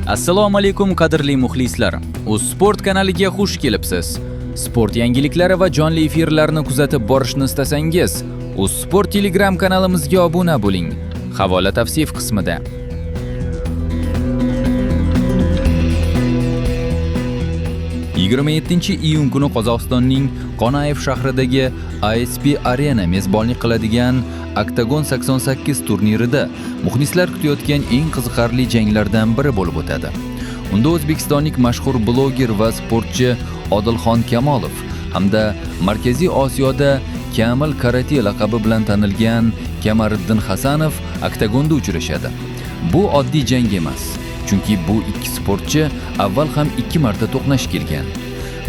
Assalomu alaykum, qadrli muxlislar. Uzsport kanaliga xush kelibsiz. Sport yangiliklari va jonli efirlarni kuzatib borishni istasangiz, Uzsport Telegram kanalimizga obuna bo'ling. Havola tavsif qismida. 27-iyun kuni Qozog'istonning Qonayev shahridagi ISP Arena mezbonlik qiladigan Oktagon 88 turnirida muxlislar kutayotgan eng qiziqarli janglardan biri bo'lib o'tadi. Unda o'zbekistonlik mashhur bloger va sportchi Odilxon Kamolov hamda Markaziy Osiyoda Kamil Karate laqabi bilan tanilgan Kamariddin Hasanov oktagonda uchrashadi. Bu oddiy jang emas, chunki bu ikki sportchi avval ham ikki marta to'qnash kelgan.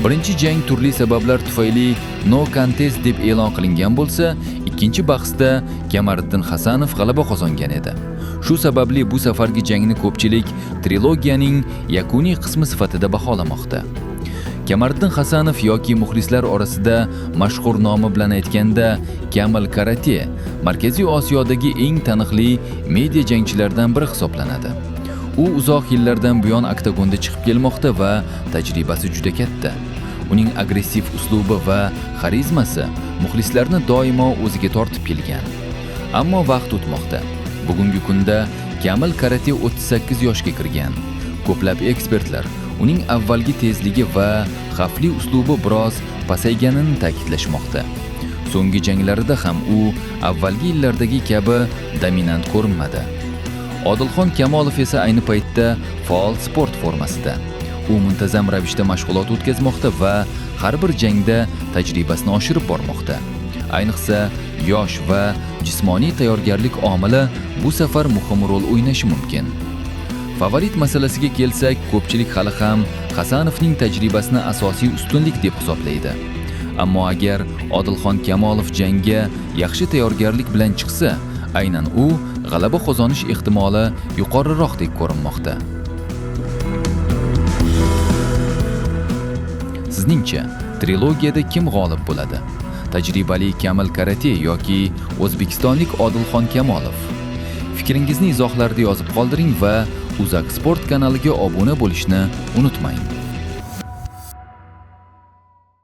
Birinchi jang turli sabablar tufayli no contest deb e'lon qilingan bo'lsa, ikkinchi bahsda Kamariddin Hasanov g'alaba qozongan edi. Shu sababli bu safargi jangni ko'pchilik trilogiyaning yakuniy qismi sifatida baholamoqda. Kamariddin Hasanov yoki muxlislar orasida mashhur nomi bilan aytganda Kamil Karate Markaziy Osiyodagi eng taniqli media jangchilardan biri hisoblanadi. U uzoq yillardan buyon oktagonda chiqib kelmoqda va tajribasi juda katta. Uning agressiv uslubi va xarizmasi muxlislarni doimo o'ziga tortib kelgan. Ammo vaqt o'tmoqda. Bugungi kunda Kamil Karate 38 yoshga kirgan. Ko'plab ekspertlar uning avvalgi tezligi va xavfli uslubi biroz pasayganini ta'kidlashmoqda. So'nggi janglarida ham u avvalgi yillardagi kabi dominant ko'rinmadi. Odilxon Kamolov esa ayni paytda faol sport formasida. U muntazam ravishda mashg'ulot o'tkazmoqda va har bir jangda tajribasini oshirib bormoqda. Ayniqsa, yosh va jismoniy tayyorgarlik omili bu safar muhim rol o'ynashi mumkin. Favorit masalasiga kelsak, ko'pchilik hali ham Hasanovning tajribasini asosiy ustunlik deb hisoblaydi. Ammo agar Odilxon Kamolov jangga yaxshi tayyorgarlik bilan chiqsa, aynan u g'alaba qozonish ehtimoli yuqoriroqdek ko'rinmoqda. Sizningcha, trilogiyada kim g'olib bo'ladi? Tajribali Kamil Karate yoki o'zbekistonlik Odilxon Kamolov? Fikringizni izohlarda yozib qoldiring va Uzak Sport kanaliga obuna bo'lishni unutmang.